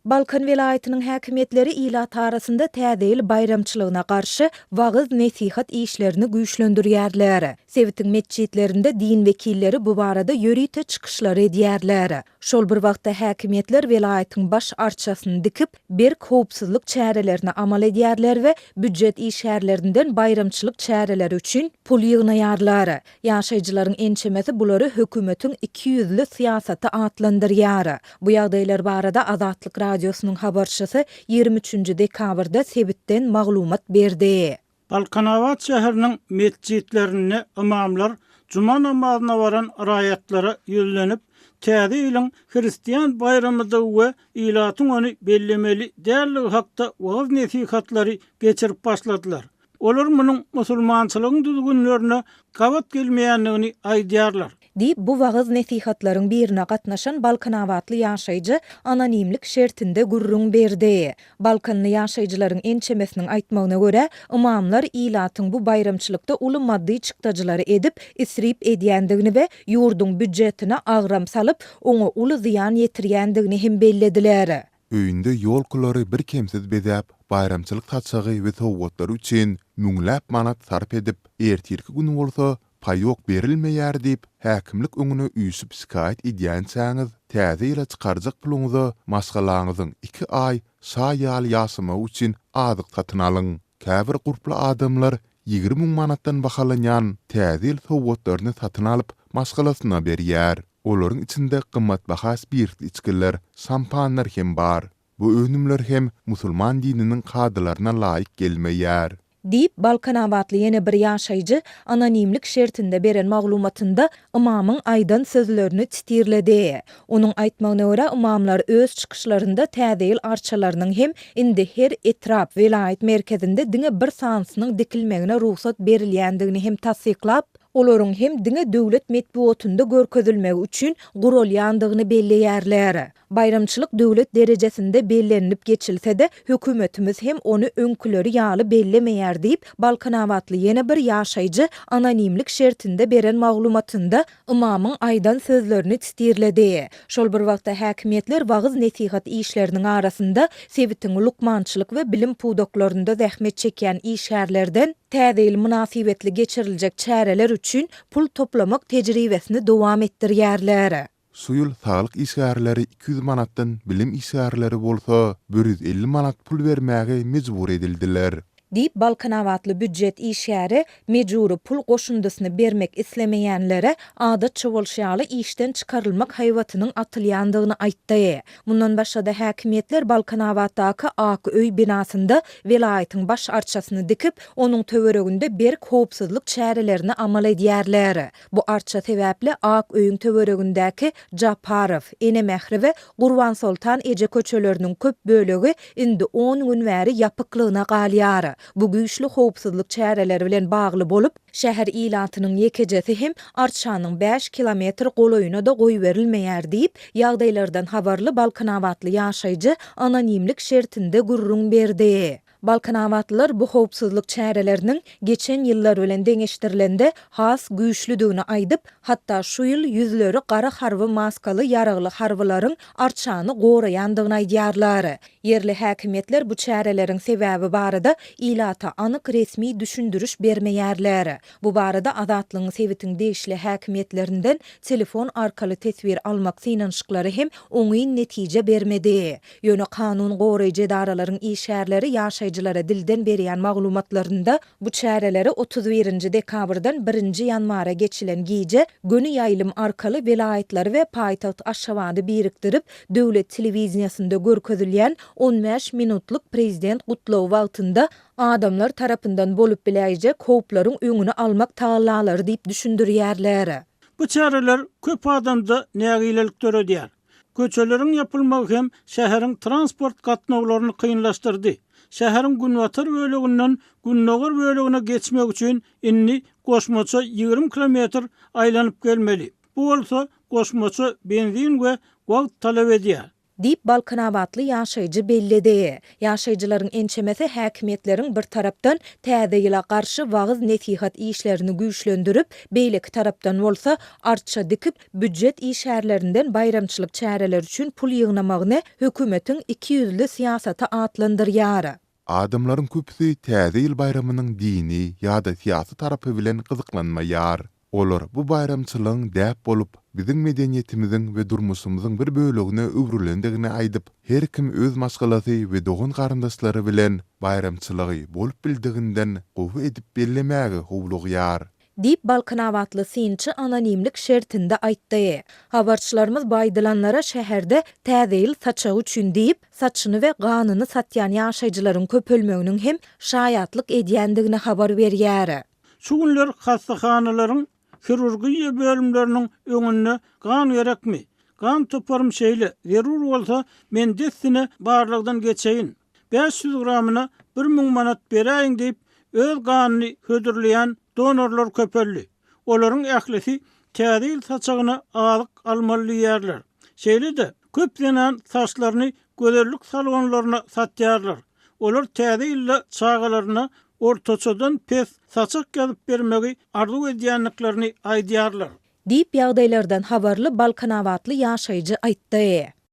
Balkan welaýatynyň häkimiýetleri ilat arasynda Täze ýyl baýramçylygyna garşy wagyz-nesihat işlerini güýçlendirýärler. Sebitiň metjitlerinde din wekilleri bu barada ýörite çykyşlar edýärler. Şol bir wagtda häkimiýetler welaýatyň baş arçasyny dikip, berk howpsuzlyk çärelerini amal edýärler we býujet işgärlerinden baýramçylyk çäreleri üçin pul ýygnaýarlar. Ýaşaýjylaryň ençemesi bulary hökümetiň ikiýüzli syýasaty atlandyrýar. Bu ýagdaýlar barada Azatlyk Radiosynyň habarçysy 23 nji dekabrda sebitden maglumat berdi. Balkanabat şäheriniň metjitlerinde ymamlar juma namazyna baran raýatlara ýüzlenip, Täze ýylyň hristian baýramydygy we ilatyň ony bellemeli däldigi hakda wagyz-nesihatlary geçirip başladylar. Olar munuň musulmançylygyň düzgünlerine gabat gelmeýändigini aýdýarlar. Diýip, bu wagyz-nesihatlaryň birine gatnaşan balkanabatly ýaşaýjy anonimlik şertinde gürrüň berdi. Balkanly ýaşaýjylaryň ençemesiniň aýtmagyna görä, ymamlar ilatyň bu baýramçylykda uly maddy çykdajylary edip, isrip edýändigini we ýurduň býujetine agram salyp, oňa uly zyýan ýetirýändigini hem bellediler. Öýünde ýolkalary birkemsiz bezäp, baýramçylyk saçagy we sowgatlary üçin müňläp manat sarp edip, ertirki gün bolsa paýok berilmeýär diýip, häkimlik öňüne üýşüp şikaýat edýänçäňiz, täze ýyla çykarjak puluňyza maşgalaňyzyň iki aý şa ýaly ýaşamagy üçin azyk satyn alyň. Käbir gurply adamlar 20 000 manatdan bahalanýan täze ýyl sowgatlaryny satyn alyp, maşgalasyna berýär. Olaryň içinde gymmatbaha spirtli içgiler, şampanlar hem bar. Bu önümler hem musulman dininiň kadalaryna laýyk gelmeýär. Diýip, balkanabatly ýene bir ýaşaýjy anonimlik şertinde beren maglumatynda ymamyň aýdan sözlerini titirledi. Onuň aýtmagyna görä, ymamlar öz çykyşlarynda Täze ýyl arçalarynyň hem indi her etrap, welaýat merkezinde diňe bir sanysynyň dikilmegine rugsat berilýändigini hem tassyklap, olaryň hem diňe döwlet metbugatynda görkezilmegi üçin guralýandygyny belleýärler. Baýramçylyk döwlet derejesinde bellenilip geçilse-de, hökümetimiz hem ony öňküleri ýaly bellemeýär diýip, balkanabatly ýene bir ýaşaýjy anonimlik şertinde beren maglumatynda ymamyň aýdan sözlerini titirledi. Şol bir wagtda häkimiýetler wagyz-nesihat işleriniň arasynda sebitiň lukmançylyk we bilim pudaklarynda zähmet çekýän işgärlerden Täze ýyl mynasybetli geçiriljek çäreler üçin pul toplamak tejribesini dowam etdirýärler. Şu ýyl saglyk işgärleri 200 manatdan, bilim işgärleri bolsa 150 manat pul bermäge mejbur edildiler. Diýip, balkanabatly býujet işgäri mejbury pul goşundysyny bermek islemeýänlere adatça bolşy ýaly işden çykarylmak haýbatynyň atylýandygyny aýtdy. Mundan başga-da häkimiýetler Balkanabatdaky Ak öý binasynda welaýatyň baş arçasyny dikip, onuň töwereginde berk howpsuzlyk çärelerini amal edýärler. Bu arça sebäpli Ak öýüň töweregindäki Japarow, Ene Mähri we Gurbansoltan eje köçeleriniň köp bölegi indi on gün bäri ýapyklygyna galýar. Bu güýçli howpsuzlyk çäreleri bilen bagly bolup, şäher ilatynyň ýekejesi hem arçanyň bäş kilometr golaýyna-da goýberilmeýär diýip, ýagdaýlardan habarly balkanabatly ýaşaýjy anonimlik şertinde gürrüň berdi. Balkanabatlylar bu howpsuzlyk çäreleriniň geçen ýyllar bilen deňeşdirilende has güýçlüdigini aýdyp, hatda şu ýyl ýüzleri gara harby maskaly ýaragly harbylaryň arçany goraýandygyny aýdýarlar. Ýerli häkimiýetler bu çäreleriň sebäbi barada ilata anyk resmi düşündiriş bermeýärler. Bu barada Azatlygyň sebitiň degişli häkimiýetlerinden telefon arkaly teswir almak synanyşyklary hem oňyn netije bermedi. Ýöne kanun goraýjy edaralaryň işgärleri ýaşaýjylara dilden berýän maglumatlarynda bu çäreleri 31 nji dekabrdan birinji ýanwara geçilen gije göni ýaýlym arkaly welaýatlary we paýtagt Aşgabady birikdirip döwlet telewideniýesinde görkezilýän 15 minutlyk prezident gutlagy wagtynda adamlar tarapyndan bolup biläýjek howplaryň öňüni almak tagallalary diýip düşündirýärler. Bu çäreler köp adamda nägilelik döredýär. Köçeleriň ýapylmagy hem şäheriň transport gatnawlaryny kynlaşdyrdy. Şäheriň günbatar böleginden gündogar bölegine geçmek üçin indi goşmaça 20 kilometr aýlanyp gelmeli. Bu bolsa goşmaça benzin we wagt talap edýär. Diýip, balkanabatly ýaşaýjy belledi. Ýaşaýjylaryň ençemesi häkimiýetleriň bir tarapdan Täze ýyla garşy wagyz-nesihat işlerini güýçlendirip, beýleki tarapdan bolsa, arça dikip, býujet işgärlerinden baýramçylyk çäreleri üçin pul ýygnamagyny hökümetiň ikiýüzli syýasaty atlandyrýar. Adamlaryň köpüsi Täze ýyl baýramynyň dini ýa-da syýasy tarapy bilen gyzyklanmaýar. Olar bu baýramçylygyň däp bolup, biziň medeniýetimiziň we durmuşymyzyň bir bölegine öwrülendigini aýdyp, her kim öz maşgalasy we dogan-garyndaşlary bilen baýramçylygy bolup bildiginden gowy edip bellemäge howlugýar. Diýip, balkanabatly synçy anonimlik şertinde aýtdy. Habarçylarymyz bu aýdylanlara şäherde Täze ýyl saçagy üçin diýip, saçyny we ganyny satýan ýaşaýjylaryň köpelmeginiň hem şaýatlyk edýändigini habar berýär. Şu günler hassahanalaryň hirurgiýa bölümleriniň öňünde gan gerekmi? Gan toparym şeýle, zerur bolsa, men dessine barlagdan geçeýin. 500 gramyna 1000 manat beräýiň diýip, öz ganyny hödürleýän donorlar köpeldi. Olaryň ählisi Täze ýyl saçagyna azyk almaly diýýärler. Şeýle-de, köp zenan saçlaryny gözellik salonlaryna satýarlar. Olar Täze ýylda çagalaryna ortaçadan pes saçak ýazyp bermegi arzuw edýändiklerini aýdýarlar. Diýip, ýagdaýlardan habarly balkanabatly ýaşaýjy aýtdy.